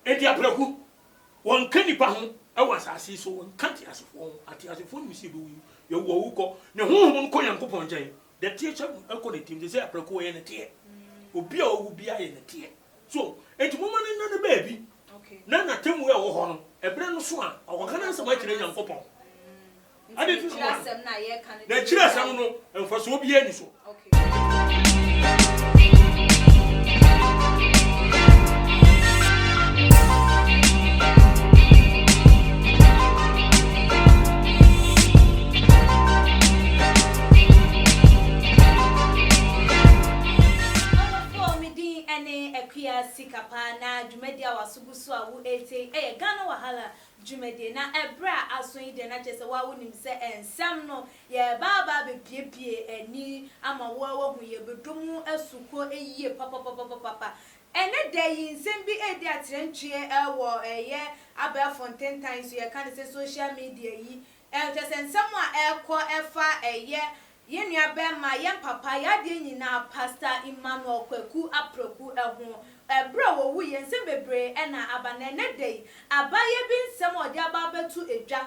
Enti aprɛko, wɔnka nnipa ho wɔ asase yi so, wɔnka ateasefoɔ ho. Ateasefoɔ nim sɛ yɛbɛwu, yɛwu a wokɔ. Ne honhom no kɔ Nyankopɔn nkyɛn. Dɛteɛ kyɛ kɔ ne tirim, te sɛ aprɛko ɔyɛ nɛteɛ. Obi a ɔwu biara yɛ nɛteɛ. So, enti momma no nna ne baabi, na n'atemmuo a ɛwɔ hɔ no, ɛberɛ no so a, ɔkɔka n'asɛm akyerɛ Nyankopɔn. Adɛn nti na moanka? Na akyiri asɛm no, mfasoɔ biara nni so. Ɔdɔfoɔ me din ne Akua Sikapa na dwumadie a waso gu so a wo retie yi yɛ Ghana Wahala dwumadie. Na ɛberɛ a aso yi deɛ na kyerɛ sɛ wo ara wonim sɛ nsɛm no yɛreba aba abɛbuebue ani ama wo ara woahu, yɛbɛdɔ mu asukɔ yie papapapapapa. Ɛnnɛ da yi nsɛm bi redi atrɛntweɛ wɔ ɛyɛ abɛɛfo ntentan so, yɛka no sɛ social media yi, kyerɛ sɛ nsɛm a ɛrekɔ ɛfa ɛyɛ Yɛn nua bɛɛma, yɛn papa, yɛn adeɛ nyinaa Pastor Emmanuel Kwaku Apraku ho. Ɛberɛ a ɔwuiɛ, nsɛm bebree na aba. Na ɛnnɛ da yi, abayɛ bi nsɛm a ɔde aba abɛto dwa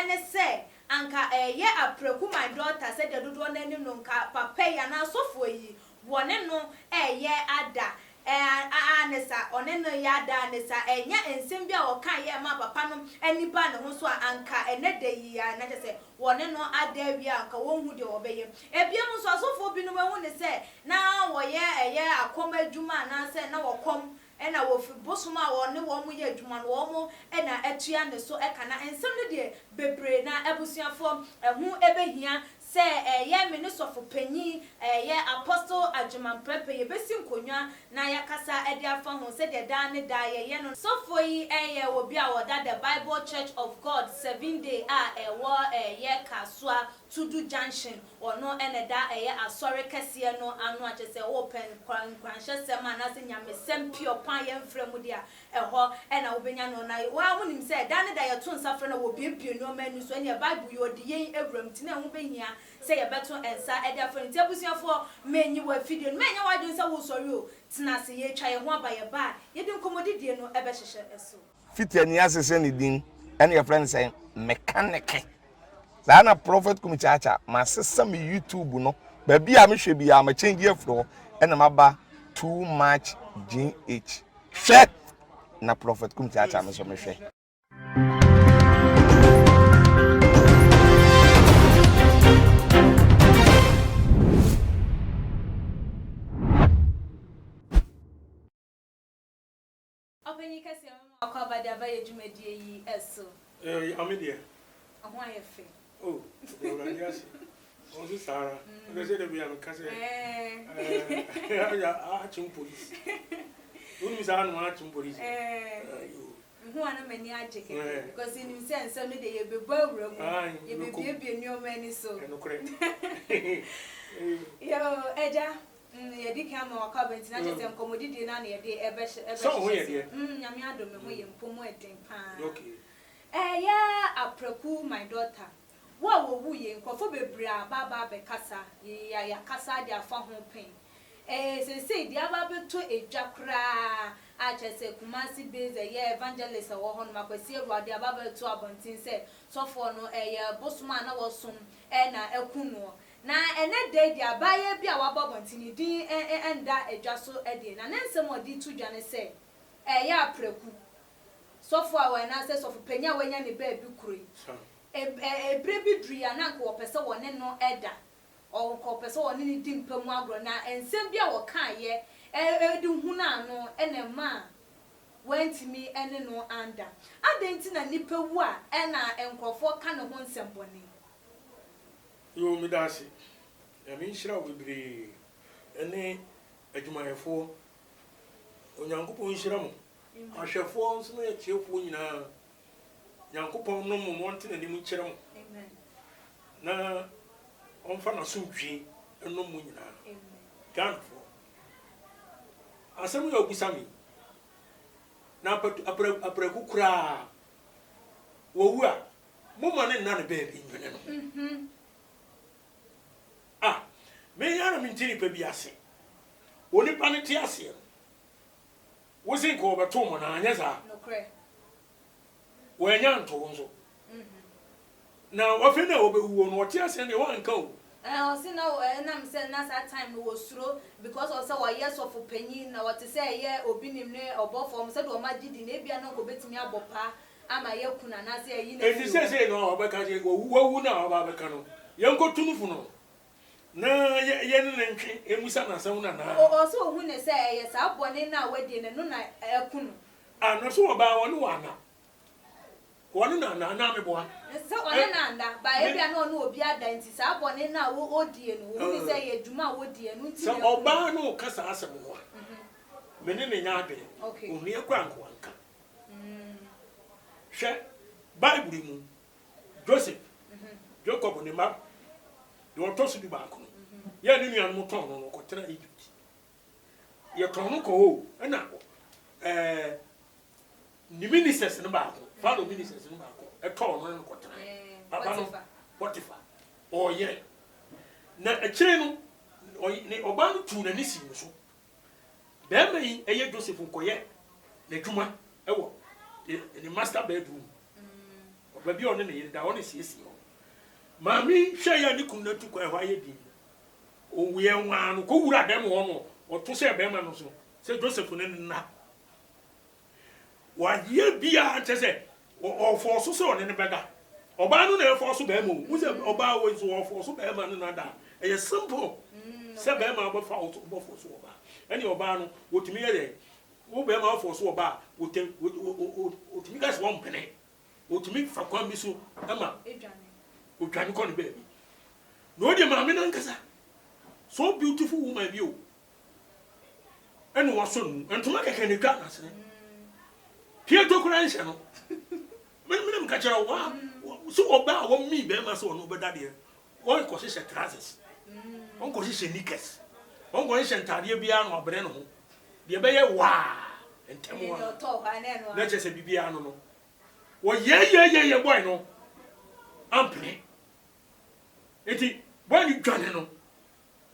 ne sɛ, anka ɛyɛ Apraku my daughter sɛdeɛ dodoɔ no ara nim no, nka papa yi anaa sɔfoɔ yi, wɔne no reyɛ ada. Aane sa, ɔne no reyɛ ada, aane sa, ɛnyɛ nsɛm bi a ɔkaeɛ a ɛmaa papa no ani baa ne ho so a, anka ɛnnɛ da yi ara, na kyerɛ sɛ, wɔne no ada awie a, anka wɔnhu deɛ wɔbɛyɛ. Ebiem nso, asɔfoɔ binom ahu no sɛ na wɔyɛ ɛyɛ akɔm adwuma anaasɛ na wɔkɔm na wɔfiri bosom a wɔne wɔn yɛ adwuma no, wɔn na atua ne so ka. Na nsɛm no deɛ bebree, na abusuafoɔ, ɛho bɛhia Sɛ ɛyɛ me ne sɔfo panyin, ɛyɛ Apostle Agyeman Prempeh, yɛbɛsi nkonnwa na yɛakasa de afa ho sɛdeɛ daa ne daa yɛyɛ no. Sɔfoɔ yi yɛ obi a ɔda The Bible Church of God Seven Day a ɛwɔ ɛyɛ Kasoa Tudu Junction, ɔno na ɛda ɛyɛ asɔre kɛseɛ no ano a kyerɛ sɛ wopɛ nkuranhyɛsɛm anaasɛ nyamesɛm pure paa yɛmfrɛ mu deɛ a Ɛhɔ na wobenya no. Na wo ara wunim sɛ da ne da yɛto nsa frɛ no a, obuebue nneɛma ani so. Ɛnneɛ Bible yi, ɔde yɛn awura mu, nti na ɛho behia sɛ yɛbɛto nsa de afrɛ no. Nti abusuafoɔ, mennyi wo afidie no. Mɛnyɛ w'adwene sɛ woresɔre o. Tena ase, yɛretwa yɛn ho aba. Yɛba a, yɛde nkɔmmɔdidie no bɛhyehyɛ so. Fiti ani ase sɛ ne din ɛne yɛfrɛ no sɛn mekaneke saa na prophet kum kyaakya masesa me youtube no baabi a mehwɛ biara ma change afiri hɔ ɛna maba too much gh hwɛ na prophet kum kyaakya me nso mehwɛ. Ɔpanyin kɛseɛ mema wakɔ aba de aba yɛ dwumadie yi so. Ɛɛ ame deɛ. Ɛho ayɛ fɛ. Oh yɛda Awurade ase. Wɔn nso saa ara. Ɛbɛ sɛ dabi a meka sɛ ɛɛ akyem polisi. Wonim saa anoma akyem polisi. Ɛɛ. Mehu a na m'ani agye kɛkɛ because yɛnim sɛ nsɛm no deɛ yɛbɛbɔ awura mu, yɛbɛbuebue nneɛma ani so. Ɛnokorɛ. Yoo agya. Mm yɛdi kan ama wakɔ aba nti na kyerɛ sɛ nkɔmmɔdidie no ara na yɛde ɛbɛhyɛ ɛbɛhyehyɛ so. Mm Nyame adom me ho yɛ mpo mu ɛden paa. Ɛyɛ Apraku my daughter wo a wɔwuiɛ nkurɔfoɔ bebree aba aba abɛkasa yɛ yɛakasa de afa ho pɛn ɛɛ seesei deɛ aba abɛtɔ edwa koraa a kyerɛ sɛ Kumasi based ɛyɛ evangelist a ɔwɔ hɔnom Akwasi Awuah de aba abɛto abɔnten sɛ sɔfoɔ no ɛyɛ bosom a na wɔsom ɛna aku noɔ Na ɛnnɛ da yi deɛ abaayewa bi a wabɔ abɔnten ne din nda dwa so deɛ, na ne nsɛm a ɔde reto dwa ne sɛ, ɛreyɛ apraku. Sɔfo a anaasɛ sɔfo panyin a wanya ne baabi koro yi, ɛberɛ bi duruiɛ a na anka wɔpɛ sɛ wɔne no da, anka wɔpɛ sɛ wɔne no di mpa mu agorɔ, na nsɛm bi a wɔkaeɛ de hunaa no na ɛmaa wantumi ne no anda. Adɛn nti na nnipa wu a ɛna nkurɔfoɔ ka ne ho nsɛmmɔne? Yoo medase Nyame nhyira wo bebree ɛne adwumayɛfoɔ Onyankopɔn nhyira mo ahwɛfoɔ nso ne atiefoɔ nyinaa Nyankopɔn nnom mo na ɔnte n'anim nkyerɛ mo na ɔmfa n'asomdwie nnom mo nyinaa Ghanafoɔ asɛm yi a wobisa me yi na apraku koraa wɔwu a Momma no nna no baabi nnwene ne ho. Ah, me ara na mente nipa bi ase. Onipa no te aseɛ no, wo se nka ɔbɛto mmɔnaa, anyɛ saa? Nokorɛ. Wannya anto wo nso. Na afei na ɔbɛwu no ɔte aseɛ deɛ wanka o. Ɛɛ ɔse na ɛnam sɛ na saa time no wɔsuro because of sɛ ɔyɛ sɔfo panyin na ɔte sɛ ɛyɛ obi nim ne ɔbɔfoɔ ɔmo sɛdeɛ ɔmo agye di no ebia na nka ɔbɛtumi abɔ paa ama yɛaku no anaasɛ yɛayi no Enti afiri hɔ. seesei no a ɔbɛka sɛ wawu wawu no a ɔba abɛka no yɛnkɔtu no fo no na yɛ yɛne no ntwe mmisa no asɛm no anaa? Ɔse ɔhu no sɛ ɛyɛ saa bɔne no a wadie no ɛno na aku no. Ah na so ɔbaa ɔne wo ana? Ɔne no anna anaa meboa? Sɛ ɔne no anda, but ebia na ɔne obi ada nti saa bɔne no a ɔdie no, ɔhu no sɛ ɛyɛ dwuma a wɔdie ɛno nti Sɛ na aku no. ɔbaa no reka saa asɛm no a, me ne no nyɛ adwene. Ohia koraa anka wanka. Hwɛ, Bible mu, Joseph, Jacob ne mma, deɛ ɔtɔ so dubaako no, yɛ a ne nuanom tɔn no no, ɔkɔtenaa Egypt. Yɛtɔn no kɔ hɔ o, ɛna ɛɛ ne ministers no baako, Pharaoh ministers no baako, ɛtɔɔ no ne no kɔtenae. Papa no, Potiphar, ɔyere. Na akyire no, ne ɔbaa no tuu n'ani sii no so. Barima yi ɛyɛ Joseph nkɔyɛ n'adwuma ɛwɔ ne master bedroom. Baabi a ɔne ne yere da, ɔne siesie hɔ. Maame yi hwɛ yɛ a ne kunu no atu kwan hɔ ayɛ din no, ɔyɛ nwaa no kɔwura dɛm hɔ no, ɔto hyɛɛ barima no so sɛ Joseph ne no nna. Wayɛ biara nkyɛ sɛ ɔfɔɔso sɛ ɔne no bɛda. Ɔbaa no na ɛfɔɔso bɛrima o. Wo sɛ ɔbaa wei nso ɔfɔɔso bɛrima no nada a, ɛyɛ simple sɛ bɛrima ɔbɛfa wo ɔbɛfɔɔso ɔbaa. Ɛne ɔbaa no wɔtumi yɛ dɛn? Wo bɛrima ɔfɔɔso ɔbaa a, wɔtumi ka sɛ ɔmpene. Wɔtumi fa kwan bi so ma ɔdwane kɔ ne baabi. Na ɔdeɛ maame no ankasa, so beautiful woman bi o. ɛna wasɔ ne mu ntoma kɛkɛ na etwa n'asene pieto koraa nhyɛ no mene meka kyerɛ wa sɛ ɔbaa a wɔmii bɛrima sɛ ɔno ɔbɛda deɛ wɔnkɔhyehyɛ trousers wɔnkɔhyehyɛ knickers wɔnkɔhyehyɛ ntaadeɛ biara na wabrɛ ne ho deɛ ɛbɛyɛ waa ntɛm a na kyerɛ sɛ biribiara no no wɔyɛyɛyɛyɛ bɔe no ampene nti bɔe no dwane no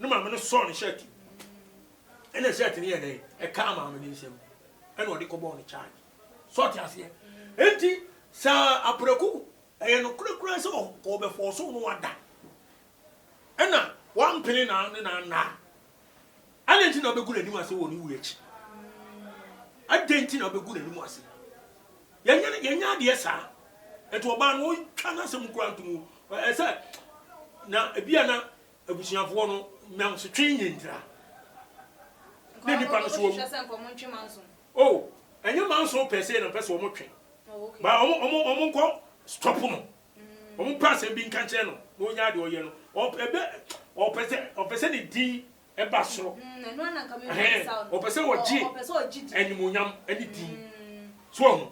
Ne maame no sɔɔ ne shirt mu. Ɛna shirt no yɛ dɛn? Ɛkaa maame no nsam. Ɛna ɔde kɔbɔɔ no charge. So ɔte aseɛ? Enti sɛ aprɛko ɛyɛ nokorɛ koraa sɛ ɔbɛfɔɔso no wada. Ɛna wampene na ne na nna a, adɛn nti na ɔbɛgu n'anim ase wɔ ne wu akyi? Adɛn nti na ɔbɛgu n'anim ase? Yɛnyɛ yɛnyɛ adeɛ saa. Ɛnti ɔbaa no ɔntwa n'asɛm koraa ntom. Ɛsɛ na ebia na Abusuafoɔ no mansotwe nyɛ ntira na nipa no so wawu. Oh ɛnyɛ manso pɛ sɛ na mpɛ sɛ wɔn twe ba wɔn wɔn wɔn nkɔ stop no wɔn mpɛ asɛm bi nka nkyerɛ no na ɔnya adeɛ ɔyɛ no ɔpɛ bɛ ɔpɛ sɛ ɔpɛ sɛ ne din ɛba soro ɛhɛn ɔpɛ sɛ ɔgye animuonyam ɛne din so ɔho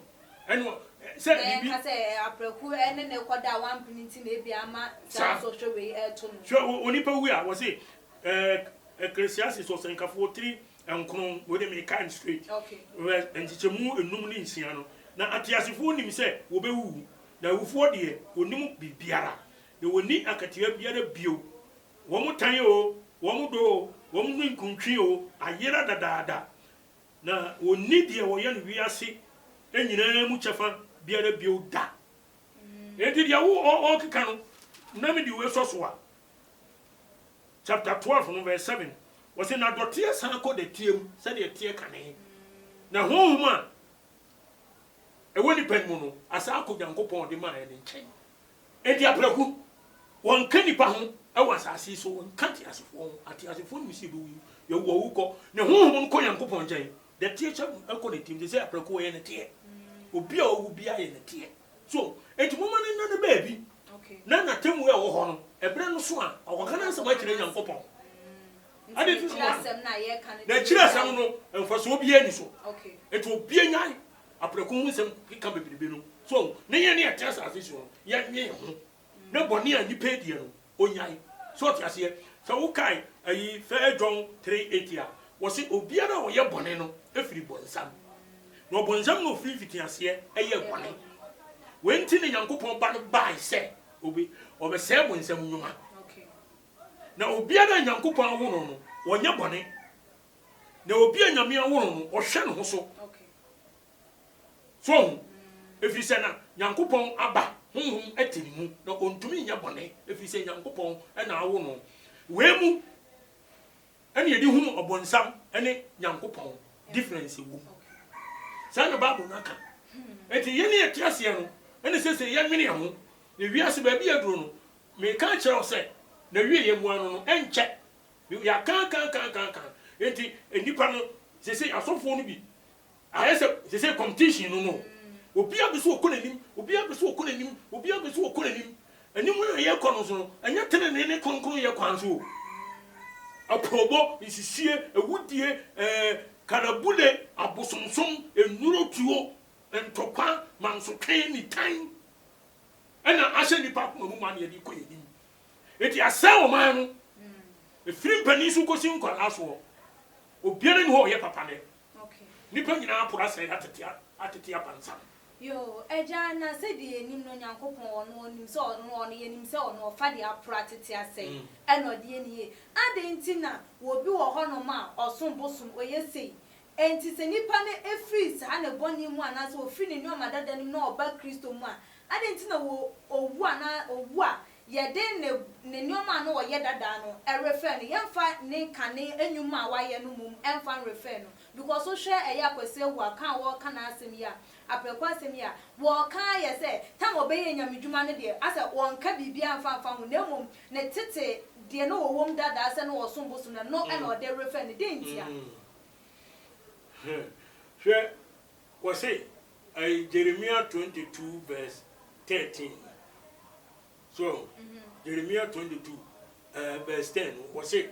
Ɛno sɛ biribi. Na yɛnka sɛ aprɛko ne ne kɔda a wampene nti na ebia ama saa nsɔhwɛ wei reto no. Hwɛ, onipa wu a, wɔse Ecclesiastes ɔsɛnkafoɔ tiri nkron, wei de mekae no straight, verse nkyekyɛmu enum ne nsia no, na ateasefoɔ nim sɛ wɔbɛwuwu, na awufoɔ deɛ, wɔnnim biribiara, na wɔnni akatua biara bio, wɔn tan oo, wɔn dɔ oo, wɔn ninkuntwe oo, ayera dadaada, Na wɔnni deɛ wɔyɛ no wiase nyinaa mu kyɛfa biara bio da. Enti deɛ wo ɔrekeka no, na mede wei sɔ so a, chapter 12 no verse 7, wɔse na dɔteɛ san kɔ dɛteɛ mu sɛdeɛ ɛteɛ kane, na honhom a ɛwɔ nipa no mu no asan akɔ Nyankopɔn a ɔde maeɛ no nkyɛn. Enti aprɛko, wɔnka nnipa ho wɔ asase yi so, wɔnka ateasefoɔ ho. Ateasefoɔ nim sɛ yɛbɛwu, yɛwu a wokɔ. Ne honhom no kɔ Nyankopɔn nkyɛn. Dɛteɛ kyɛ kɔ ne tirim te sɛ aprɛko, ɔyɛ nɛteɛ. Obi a ɔwu biara yɛ nɛteɛ. So, enti momma no nna ne baabi, na n'atemmuo a ɛwɔ hɔ no, ɛberɛ no so a, wakɔka n'asɛm akyerɛ Nyankopɔn. Adɛn nti na moa no? Na akyiri asɛm no, mfasoɔ biara nni so. Enti obiara nyae Aprɛko ho nsɛm keka bebrebe no, so wahu? Ne yɛn ne yɛte asase so no, yɛnnwen ho. Ne bɔne a nnipa adiɛ no, ɔnyae. So ɔte aseɛ? Sɛ wokae ayi First John 3:8 a, wɔse obiara a ɔyɛ bɔne no firi bɔnsam. Na ɔbonsam na ɔfiri mfitiaseɛ yɛɛ bɔne. Wei nti na Nyankopɔn Ba no bae sɛ obe, ɔbɛsɛe bonsam nnwuma. Na obiara a Nyankopɔn awo no no, ɔnyɛ bɔne. Na obi a Nyame awo no no, ɔhwɛ ne ho so. So wahu? Ɛfiri sɛ na Nyankopɔn aba, Honhom te ne mu, na ɔntumi nyɛ bɔne, ɛfiri sɛ Nyankopɔn na awo no. Wei mu na yɛde hunu ɔbonsam ne Nyankopɔn difference wɔ mu. Saa na Bible no aka. Enti yɛn a yɛte aseɛ no, ɛne seesei yɛnwene yɛn ho. Na wiase baabi a aduro no, meka akyerɛ wo sɛ, n'awieeɛ mu ano no, ɛnkyɛ. Yɛaka aka aka aka aka. Enti nnipa no, seesei asɔfoɔ no bi, Ayɛ sɛ seesei competition no no, obiara pɛ sɛ ɔkɔ n'anim, obiara pɛ sɛ ɔkɔ n'anim, obiara pɛ sɛ ɔkɔ n'anim. Anim no a yɛrekɔ no nso no, ɛnyɛ tenenee ne kronkronyɛ kwan so o. Apoobɔ, nsisie, awudie, ɛɛ, karabule, abosomsom, nnurotuo, ntɔkwa, mansotwe, nitan ɛna ahyɛ nnipa akoma mu ma na yɛde kɔ yɛn anim. Enti asɛe ɔman no, ɛfiri mpanin so kɔsi nkwadaa soɔ. Obiara nni hɔ a ɔyɛ papa nnɛ. Nnipa nyinaa poro asɛe atete atete apansam. Yoo, Agya, na sɛdeɛ yɛnim no, Onyankopɔn, ɔno ɔnim sɛ ɔno, ɔno, yɛnim sɛ ɔno ɔfa deɛ aporo atete asɛe, ɛna ɔde yɛ ne yie. Adɛn nti na obi wɔ hɔnom a ɔsom bosom, ɔyɛ sei? Enti sɛ nipa no firi saa ne bɔne mu anaasɛ ɔfiri ne nnoɔma dada no mu na ɔba Kristo mu a, adɛn nti na wɔ ɔwu anaa ɔwu a, Yɛde ne ne nneɛma a na ɔyɛ dada no refɛ no, yɛmfa ne kane nnwuma a wayɛ no mmom mfa nrefɛ no. Because wohwɛ ɛyɛ a Kwasi Awuah ka a wɔreka n'asɛm yi a, Aprɛko asɛm yi a, wɔreka ara yɛ sɛ time a ɔbɛyɛɛ nyamedwuma no deɛ, asɛ wɔnka biribiara mfa mfa ho, na mmom ne tete deɛ na ɔwɔ mu dada sɛ na ɔsom bosom no, ɛno na ɔde refɛ no. Dɛn ntia? Hwɛ, wɔse, ɛyɛ Jeremia 22 verse 13. So wahu? Jeremia 22 eh, verse 10 no, wɔse,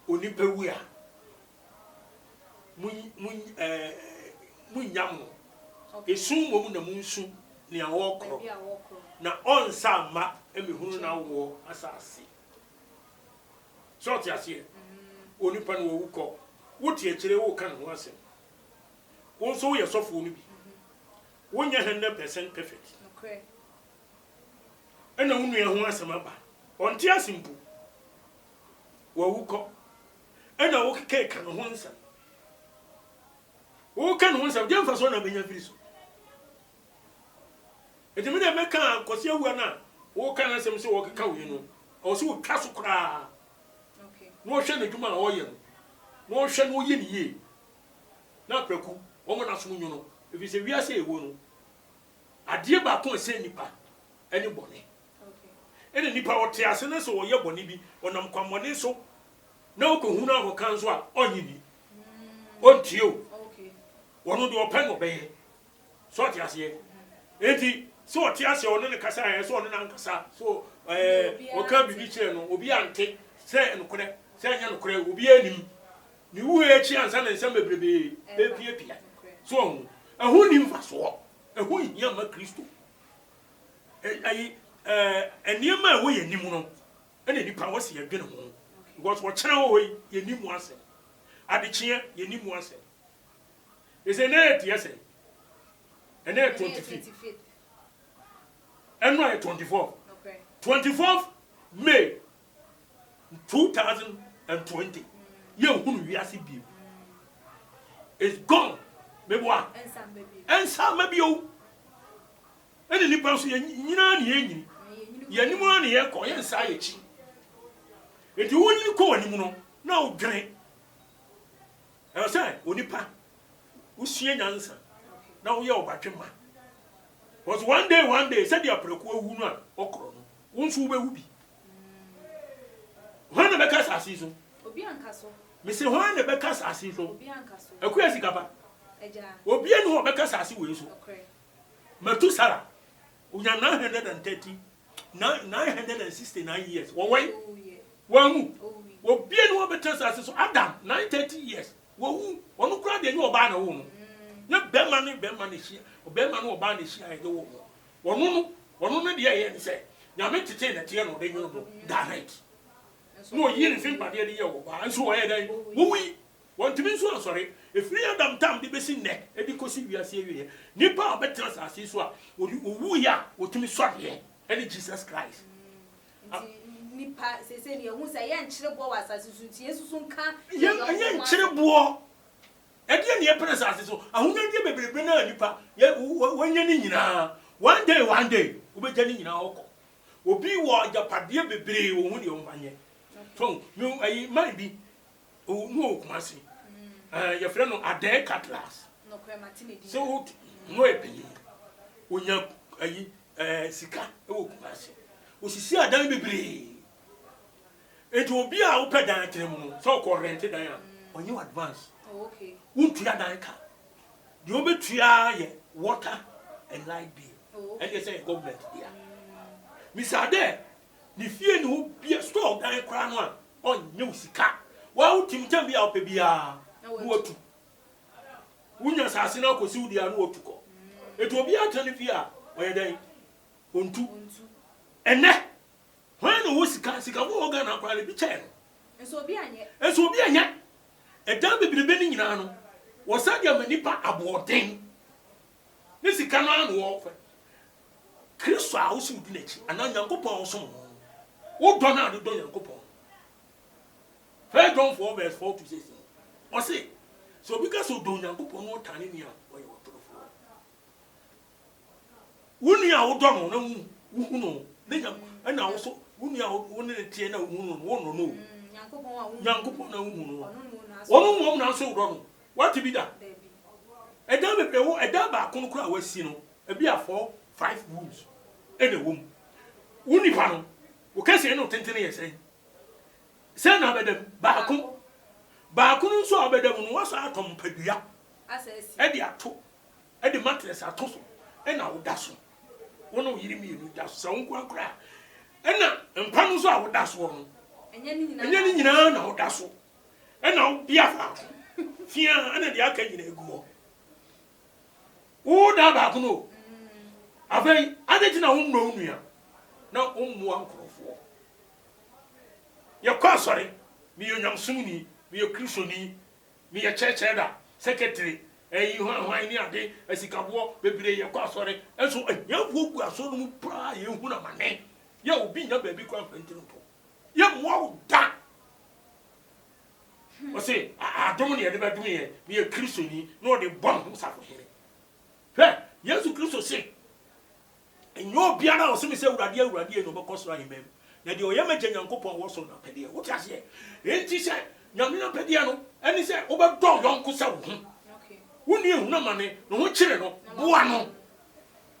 Onipa wu a, eh, munnyam no. Esu mmom na munsu nea ɔrekorɔ, na ɔnsa mma mmehunu n'awoɔ asase. Sɛ ɔte aseɛ? Onipa no wawu kɔ, wote akyire woreka ne ho asɛm. Wo nso woyɛ sɔfoɔ no bi. Wonyɛ 100% perfect. Ɛna wo nua ho asɛm aba. Ɔnte ase mpo. Wawu kɔ. Ɛna wokeka ne ho nsɛm. Woka ne ho nsɛm, deɛ mfasoɔ na bɛnya firi so? Nti me deɛ mɛka Kwasi Awua no a woka n'asɛm sɛ wɔkeka wei no, ɔwɔ sɛ wɔtwa so koraa na ɔhwɛ n'adwuma a ɔreyɛ no, na ɔhwɛ na ɔyɛ ne yie. na prɛko wɔma n'asom nwo no, ɛfiri sɛ wiase a yɛwɔ no, adeɛ baako a ɛsɛe nnipa ne bɔne. Ɛna nnipa ɔte ase na sɛ ɔyɛ bɔne bi, ɔnam kwammɔne so na ɔkɔhu no akɔka nso a, ɔnnye nni, ɔntie o, ɔno deɛ ɔpɛ na ɔbɛyɛ. So ɔte aseɛ? Enti sɛ ɔte aseɛ ɔne no kasa ɛɛ sɛ ɔne no ankasa so ɛɛ ɔka biribi kyerɛ no obi ante sɛ nokorɛ sɛ ɛnyɛ nokorɛ obiara nim. Ne wuo akyi ansa na nsɛm bebrebe repiapia. So wahu? Ɛho nni mfasoɔ. Ɛho nhia mma Kristo. Ayi, ɛɛ, nneɛma a ɛwɔ yɛn anim no, ɛna nipa wɔ sɛ yɛdwene ho. Because ɔkyena wɔ hɔ yi, yɛnni mu asɛm. Adekyeɛ, yɛnni mu asɛm. Ɛsɛ ɛnɛ yɛ teɛ sɛn? Ɛnɛ yɛ 25. Ɛno a yɛ 24. 24 May 2020 yɛnhunu wiase bio it's gone meboa ɛnsa mma bio ɛne nipa nso yɛnyinaa ne yɛnyini yɛnim ara ne yɛkɔ yɛnsa yɛkyi nti wonyini kɔ w'anim no na wodwene ɛwɔ sɛ onipa wosua nyansa na woyɛ ɔbadwemma because one day one day sɛdeɛ aprɛko awu no a ɔkorɔ no wo nso wobɛwu bi Hwan na bɛka asase yi so? Mese hwan na bɛka asase yi so? Akua Sikapa. Obia ni hɔ ɔbɛka asase wei so. Matusala onya 930 969 years. Wɔwɔe. Wanwu. Obia ni hɔ ɔbɛtena asase so. Adam 930 years. Wawu. Ɔno koraa deɛ nyɛ ɔbaa na ɛwoo no. Nyɛ bɛrima ne bɛrima na ɛhyia. Ɔbɛrima ne ɔbaa na ɛhyia yɛde woo no. Ɔno no, ɔno no deɛ ɛyɛ ne sɛ, Nyame tetee nɛteɛ na ɔde nwono no direct. Na ɔyii ne mfempadeɛ de yɛɛ ɔbaa, nso ɔyɛɛ dɛn? Wɔwui. Wɔntumi nso ansɔre. Ɛfiri Adam tam de bɛsi nnɛ, de kɔsi wiase awieɛ, nipa a ɔbɛtena asase yi so a ɔwuiɛ a ɔtumi sɔreɛ ne Jesus Christ. Nti nipa, seesei no yɛhu sɛ ɛyɛ nkyereboɔ wɔ asase so, nti yɛnsusu nka yɛn Ɛnyɛ nkyereboɔ. Ɛdeɛn na yɛpɛ no asase so? Ahonyadeɛ bebrebe no a nnipa yɛ wɔanya no nyinaa, one day, one day, wobɛgya ne nyinaa hɔ kɔ. Obi wɔ agyapadeɛ bebree, ɔnhu deɛ ɔmfa nyɛ. So, me ayi, man bi, ne ɔwɔ Kumasi, ɛɛ, yɛfrɛ no Adɛɛ Cutlass. Sɛ wo, na ɔyɛ panyin, ɔnya ayi, ɛɛ, sika wɔ Kumasi. Ɔsisi adan bebree. Enti obi a wopɛ dan atena mu no, sɛ ɔkɔ rɛnte dan a, ɔnye wo advance. Wontua dan ka. Deɛ wobɛtua ara yɛ water and light bill. Ɛndeɛ sɛ yɛ government dea. Misaa dɛ, ne fie ne hɔ bia, store dan koraa no a, ɔnnye wo sika. Woa wotim tɛm bi a wopɛ biara na watu. Wonya asase no akɔsi wo deɛ a na watu kɔ. Enti obiara tena ne fie a, ɔyɛ dɛn? Ɔntu. Ɛnnɛ, Hwan na ɔwɔ sika? Sikafo wɔ Ghana koraa no, ebi kyɛn no. Nso obi anyɛ. Nso obi anyɛ. Ɛdan bebrebe no nyinaa no, wɔsan de ama nnipa aboɔden. Ne sika no ara na wɔfɛ. Kristo a wose wodi n'akyi anaa Nyankopɔn a wosom no no, wodɔ no a wode dɔ Nyankopɔn no. First John 4 verse 4 to 6 no, ɔse, sɛ obi ka sɛ ɔdɔ Onyankopɔn na ɔtan ne nua a, ɔyɛ ɔtorofoɔ. Wo nua a wodɔ no na wuhu no ne nya ɛna wo so wo nua a wo ne no teɛ na wuhu no no wonnɔ no o. Nyankopɔn na wuhu no. Ɔno mmom na nso wodɔ no. Wate bi da? Ɛdan bebree wo ɛdan baako no koraa a wasi no ebi a four five rooms ɛna ɛwɔ mu. Wo nipa no wo kɛseɛ ne wo tenten yɛ sɛn? Sɛn na abɛda mu? Baako. Baako no nso a wobɛda mu no woasan atɔ mpadua ɛde ato de mattress ato so na woda so. Wo ne wo yere mmienu da so. Sɛ wo nko ara koraa a, ɛna mpa no nso a woda soɔ no, ɛnyɛ ne nyinaa na woda so. Ɛna wobea faako fia ɛna deɛ aka nyinaa gu hɔ. Woda baako no o. Afei, adɛn nti na wonnɔ wo nua na wommoa nkurɔfoɔ? Yɛkɔ asɔre, meyɛ onyamesomni, meyɛ Kristoni, Meyɛ church elder, secretary, ɛyi hwan hwan ne ade, asikaboɔ bebree yɛkɔ asɔre, nso ahiafoɔ gu asɔre no mu paa yɛhunu amane, yɛ obi nnya baabi koraa mfa ntiri nto, yɛmmoa wo da. Ɔse adom ne yɛde bɛdom yɛn, meyɛ Kristoni, na ɔde bɔ ne ho safohene. Hwɛ, Yesu Kristo se, Ɛnyɛ obiara a ɔse me sɛ, Awurade, Awurade, na ɔbɛkɔ soro ahemman mu, na deɛ ɔyɛ m'Agya Nyankopɔn a ɔwɔ soro no apɛdeɛ. Wote aseɛ? Enti sɛ Nyame apɛdeɛ no ne sɛ wobɛdɔ wo yɔnko sɛ wo ho, wo nua ehunu amane, ne ho kyere no, boa no.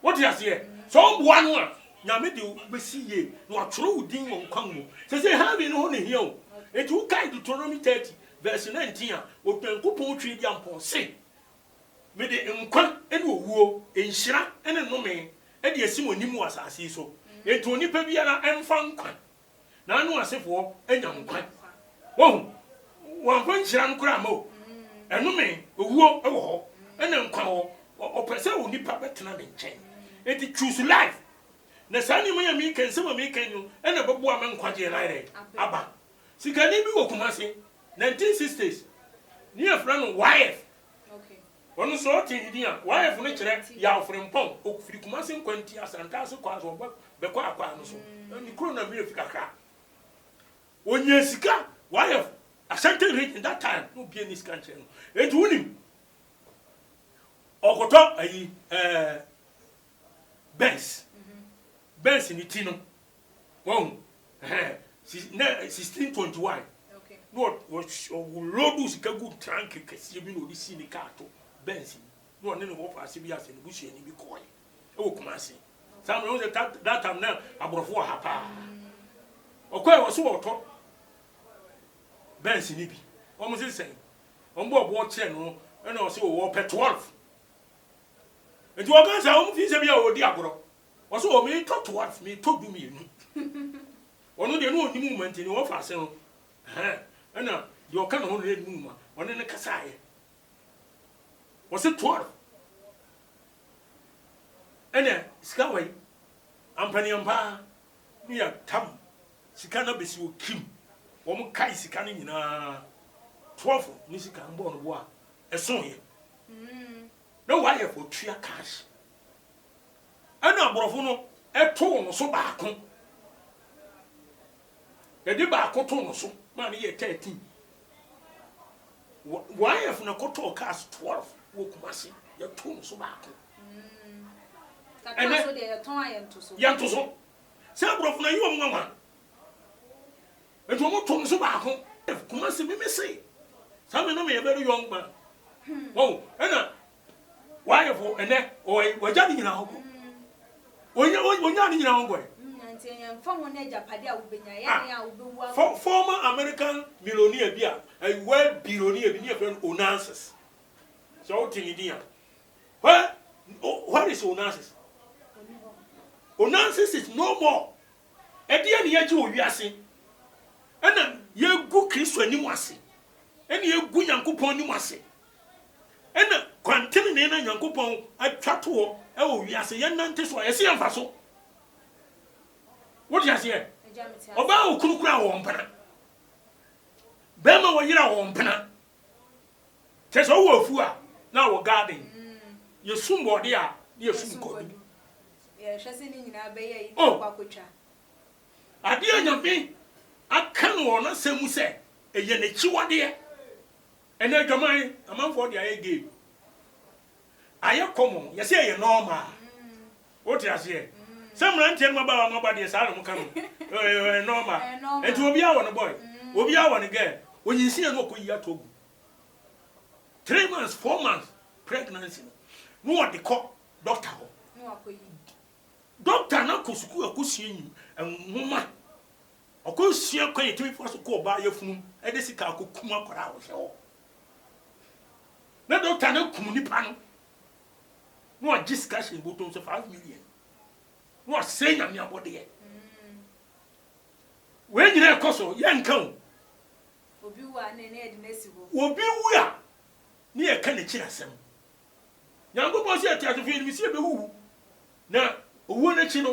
Wote aseɛ? Sɛ woboa no a, Nyame de wo bɛsi yie, na watwerɛ wo din wɔ nkwa nwoma mu. Seesei heaven no hɔ na ɛhia o. Enti wokae Deuteronomy 30 verse 19 a, Onyankopɔn Tweaduampɔn se, Mede nkwa ne owuo, nhyira ne nnome de asi mo anim wɔ asase yi so. Enti onipa biara mfa nkwa, na ano asefoɔ anya nkwa. Wahu? Wamfa nhyira no koraa amma o. Nnome, owuo wɔ hɔ, ɛna nkwa wɔ hɔ. Ɔpɛ sɛ onipa bɛtena ne nkyɛn. Enti choose life. Na saa nneɛma yi a mereka yi, nsɛm a mereka yi no, ɛna ɛbɛboa ma nkwagyeɛ no ayɛ dɛn? Aba. Sikani bi wɔ Kumasi, 1960s, ne yɛfrɛ no YF. Ɔno nso ɔte ne din a, YF no kyerɛ Yaw Frimpong. Ɔfiri Kumasi Nkwanti, Asantase kwan so, ɔba bɛkɔ Akwaa no so. Ne kuro no na me werɛ fi kakra. Ɔnyaa sika, YF, Ashanti region that time, na obiara nni sika nkyɛn no. Enti wonim, ɔkɔtɔ ayi, ɛɛ, Benz. Benz ne ti no, Wahu? Ɛhɛn. Si, na 1621. Okay. Na ɔlodu sika gu trank kɛseɛ bi na ɔde sii ne kaa to Benz mu. Na ɔne ne wɔfaase bi asɛ ne busuani bi kɔɔe ɛwɔ Kumasi. Saa mmerɛ wo sɛ that time na aborɔfo wɔ ha paa. Ɔkɔɛ wɔ so wɔtɔ Benz no bi. Wɔn se sɛn? Wɔn bɔ ɔboɔ kyerɛ no ɛna ɔse wɔpɛ 12. Nti wɔka sɛ wɔn fi sɛ bi a wɔdi agorɔ. Ɔse o meetɔ 12 meetɔ 12. Ɔno deɛ na ɔnnim nwoma nti nea ɔfa ase no ɛhɛn ɛna deɛ ɔka ne ho no na nim nwoma ɔne no kasaeɛ. Ɔse 12 ɛna sika wɔ yi ampaniampaa ne yɛ tam sika no abɛsi wɔ kim wɔn kae sika no nyinaa 12 ne sika no bɔɔ no bo a ɛsoeɛ na wayɛ fɔ tua cash. Ɛna aborɔfo no too no so baako. Yɛde baako too no so maa no yɛɛ 13. YF na kɔtɔɔ cars 12 wɔ Kumasi, yɛtoo no so baako. Ɛnɛ, so deɛ yɛtɔn a yɛnto so. Yɛnto so. Sɛ aborɔfo no ayi wɔn nwanwa. Nti wɔn to no so baako. Kumasi mimi se, saa me na meyɛ very young man. Wɔn ɛna YF ɛnɛ wɔgya ne nyinaa hɔ kɔ. Onya onya ne nyinaa hɔ kɔ. Nti yɛmfa ho ne agyapade a wobɛnya, yɛ ne a wobɛwu akɔ. Former American millionaire bi a, world billionaire bi ne yɛfrɛ no Onassis. Sɛ wote ne din a. Where is Onassis? Onassis is no more. Ɛdeɛ ne yɛgye wɔ wiase. Ɛna yɛgu Kristo anim ase. Ɛna yɛgu Nyankopɔn anim ase. Ɛna kwantenene na Nyankopɔn atwa toɔ ɛwɔ wiase. Yɛnante so a yɛse yɛmfa so. Wote aseɛ? Ɔbaa wɔ kunu koraa wɔ mpena. Bɛrima wɔ yere a wɔ mpena. Kyerɛ sɛ wowɔ afuo a na wɔ garden. Yɛsum bɔɔde a na yɛsum kwadu. Oh! Adeɛ a Nyame aka no wɔ n'asɛm mu sɛ ɛyɛ n'akyiwadeɛ. Ɛnɛ adwaman amanfoɔ de ayɛ game. Ayɛ common, yɛsɛ ɛyɛ normal. Wote aseɛ? Sɛ mmeranteɛ no mmabaawa mmaba deɛ saa na wɔka no. Ɛyɛ normal. Nti obiara wɔ ne boy, obiara wɔ ne girl. Onyinsin a na ɔkɔyi ato agu. 3 months, 4 months pregnancy no, na wɔde kɔ doctor hɔ. Doctor no akɔ sukuu akɔsua nwoma. Ɔkɔsua kwan yɛtumi fa so kɔ ɔbaa yafunu de sika akɔkum akwadaa a ɔhyɛ hɔ. Na doctor no kum nipa no. Na wagye sika hyɛ bɔtɔm sɛ 5 million. Na wasɛe Nyame abɔdeɛ. Wei nyinaa ɛkɔ so, yɛnka o. Obi wu a ne yɛde no asi hɔ. Obi wu a ne yɛka n'akyi asɛm. Nyankopɔn sɛ yɛte asefo yɛnim sɛ yɛbɛwuwu. Na owuo no akyi no,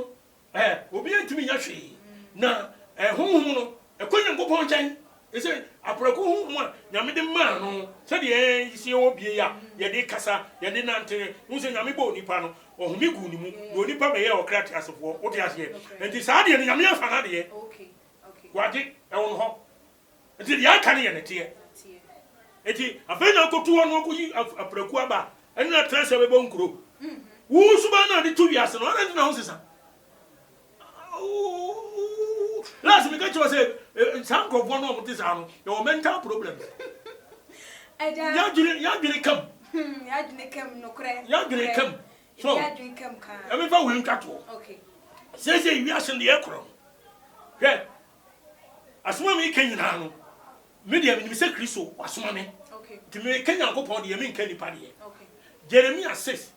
obi ntumi nyɛ hwee. Na honhom no, ɛkɔ Nyankopɔn nkyɛn. Ɛsɛ aprɛko honhom a Nyame de maa no, sɛdeɛ yɛn si yɛwɔ bie yi a yɛde kasa, yɛde nante. Wohu sɛ Nyame bɔɔ onipa no, ɔhome guu ne mu, na onipa bɛyɛɛ ɔkra teasefoɔ. Wote aseɛ? Nti saa deɛ no, Nyame afa n'adeɛ. Wagye, ɛwɔ no hɔ. Nti deɛ aka no yɛ ne teɛ. Nti afei na akɔtu hɔ no akɔyi aprɛko aba ɛne na tena sɛ bɛbɔ nkuro. Wo suban no a de to wiase no, ɔna nti na wo sesa. Last meka kyerɛ sɛ saa nkurɔfoɔ no a wɔte saa no, yɛwɔ mental problems. Yɛadwene kam. Yɛadwene kam nokorɛ. Yɛadwene kam. So, ɛmefa wei ntwa toɔ. Seesei wiase no deɛ ɛkorɔ no. Hwɛ, asɛm a meka nyinaa no, me deɛ menim sɛ Kristo wasoma me. Nti meka Nyankopɔn deɛ, menka nipa deɛ. Jeremia 6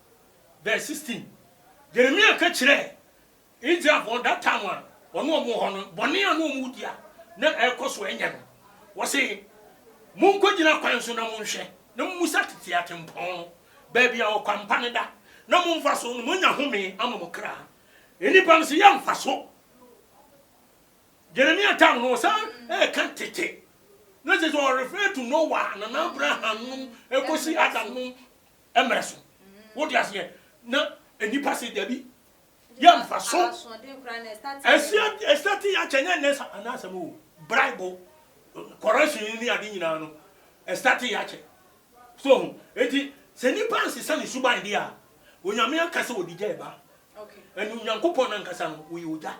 verse 16. Jeremia ka kyerɛɛ Israelfoɔ that time a ɔne wɔn wɔ hɔ no, bɔne a na wɔn di a na ɛrekɔ so ɛnyɛ no. Wɔse, monkɔgyina kwan so na monhwɛ, na mommusa tete atempɔn no, baabi a ɔkwampa no da, na momfa so na moanya home ama mo kra. Nnipa no se, yɛmfa so. Jeremia time no, ɔsan ɛreka tete. Na kyerɛ sɛ ɔrefer to Noah, Nana Abraham nom, ɛkɔsi Adam nom mmerɛ so. Wote aseɛ? Na nnipa se dabi, yɛmfa so. Ɛsate yɛ akyɛ nyɛ nnɛ anaasɛm o. Bribe, corruption ne ade nyinaa no, ɛsate yɛ akyɛ. So, enti sɛ nipa nsesa ne suban deɛ a, Onyame aka sɛ ɔde gya ɛba. Ɛne Onyankopɔn nankasa no, ɔyɛ ogya.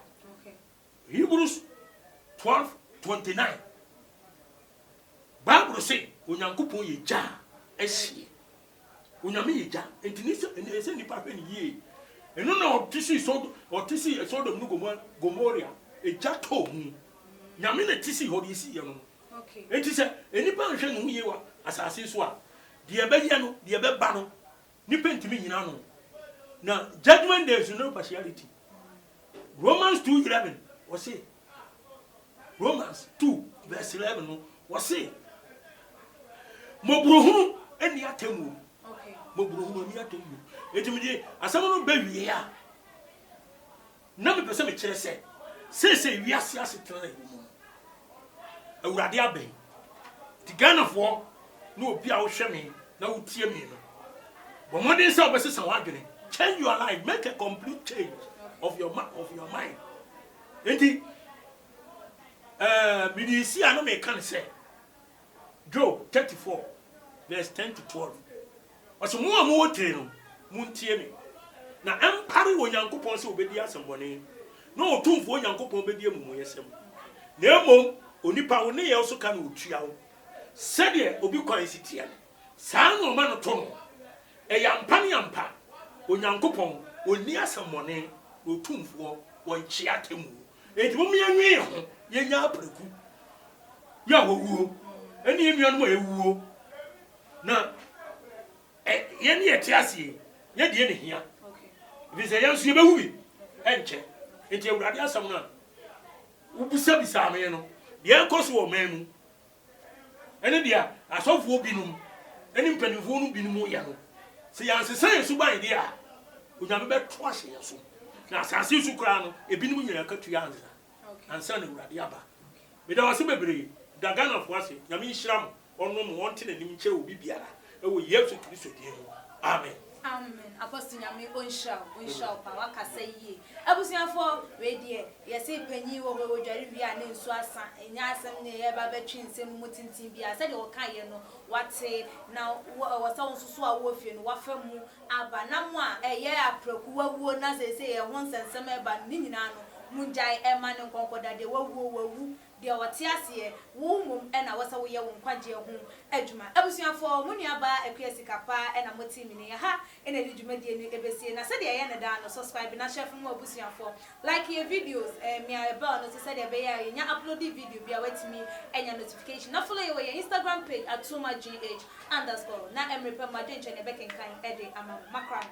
Hebrews 12:29. Bible se Onyankopɔn yɛ gya a ɛhyeɛ. Onyame yɛ gya, nti ne sɛ ɛsɛ nipa hwɛ ne yie. Ɛno na ɔte si Sodom, ɔte si Sodom ne Gomora, egya tɔɔ mu. Nyame na te si hɔ deɛ esi yɛ no. Nti sɛ nipa nhwɛ ne ho yie wɔ asase so a, deɛ ɛbɛyɛ no, deɛ ɛbɛba no, nipa ntumi nyina no. Na judgment there is no partiality. Romans 2:11 wɔse, Romans 2 verse 11 no wɔse, mmɔborɔhunu nni atemmuo. Mmɔborɔhunu nni atemmuo. Enti mede asɛm no bɛwie a, na mepɛ sɛ mekyerɛ sɛ seesei wiase asetena na ɛwɔ mu no, Awurade abɛn. Nti Ghanafoɔ ne obi a wohwɛ me na wotie me no, bɔ mmɔden sɛ wobɛsesa w'adwene. Change your life, make a complete change of your mind. Nti mede si a na meka ne sɛ Job 34. verse 10 to 12. Ɔse, Mo a mowɔ tire no, montie me, na ɛmpare Onyankopɔn sɛ ɔbɛdi asɛmmɔne, na Otumfoɔ Nyankopɔn bɛdi amumuyɛsɛm. Na mmom onipa, wo nneyɛɛ so ka na ɔtua wo, sɛdeɛ obi kwan si teɛ no, saa ara na ɔma no to no. Ɛyɛ ampa ne ampa, Onyankopɔn, ɔnni asɛmmɔne, na Otumfoɔ, ɔnkyea atemmuo. Enti momma yɛnnwen yɛn ho, yɛnnya apreku yɛ a wɔwuo, ne yɛn nuanom a ɛwuo, Na yɛn ne yɛte ase yi, yɛn deɛ na hia. Ɛfiri sɛ yɛn nso yɛbɛwu bi ɛnkyɛ. Nti Awurade asɛm no a wobisabisaa me no, deɛ ɛrekɔ so wɔ ɔman mu ɛne deɛ asɔfoɔ binom ɛne mpanimfoɔ no binom yɛ no, sɛ yɛansesa yɛn suban deɛ a, Onyame bɛto ahyɛ yɛn so. Na asase so koraa no, ebinom nyinaa akatua ansa ansa na Awurade aba. Meda wo ase bebree. Da Ghanafoɔ ase. Nyame nhyira mo. Ɔno mo ɔnte n'anim nkyerɛ obi biara wɔ Yesu Kristo din mu. Amen. Amen Apostle Nyame ɔnhyira wo ɔnhyira wo paa wakasa yie Abusuafoɔ wei deɛ yɛse panyin wɔ hɔ ɔdware wie a ne nsuo asa ɛnyɛ asɛm ne yɛba bɛtwe nsɛm no mu tenten biara sɛdeɛ ɔkaeɛ no wate na ɛwɔ sɛ wo nso so a wowɔ fie no wafa mu aba na mo a ɛyɛ aprɛko wawuo na seesei ɛho nsɛnsɛm ɛba no ne nyinaa no mongyae ɛma no nkɔnkɔda deɛ wawuo wawu Deɛ ɔte aseɛ, wo mmom na wɔ sɛ woyɛ wo nkwagyeɛ ho adwuma. Abusuafoɔ, mo nua baa Akua Sikapaa na mote me nne. Ɛha na yɛde dwumadie no bɛsie. Na sɛdeɛ yɛyɛ no daa no, subscribe na share fama w'abusuafoɔ. Like yɛn videos, mia bell no so sɛdeɛ ɛbɛyɛ a yɛnya uploadi video bi a woatumi anya notification. Na follow yɛn wɔ yɛn Instagram page, @tumagh underscore. Na mmere pa mu adwenkyerɛ no yɛbɛkenkan de ama mo. Makra mo.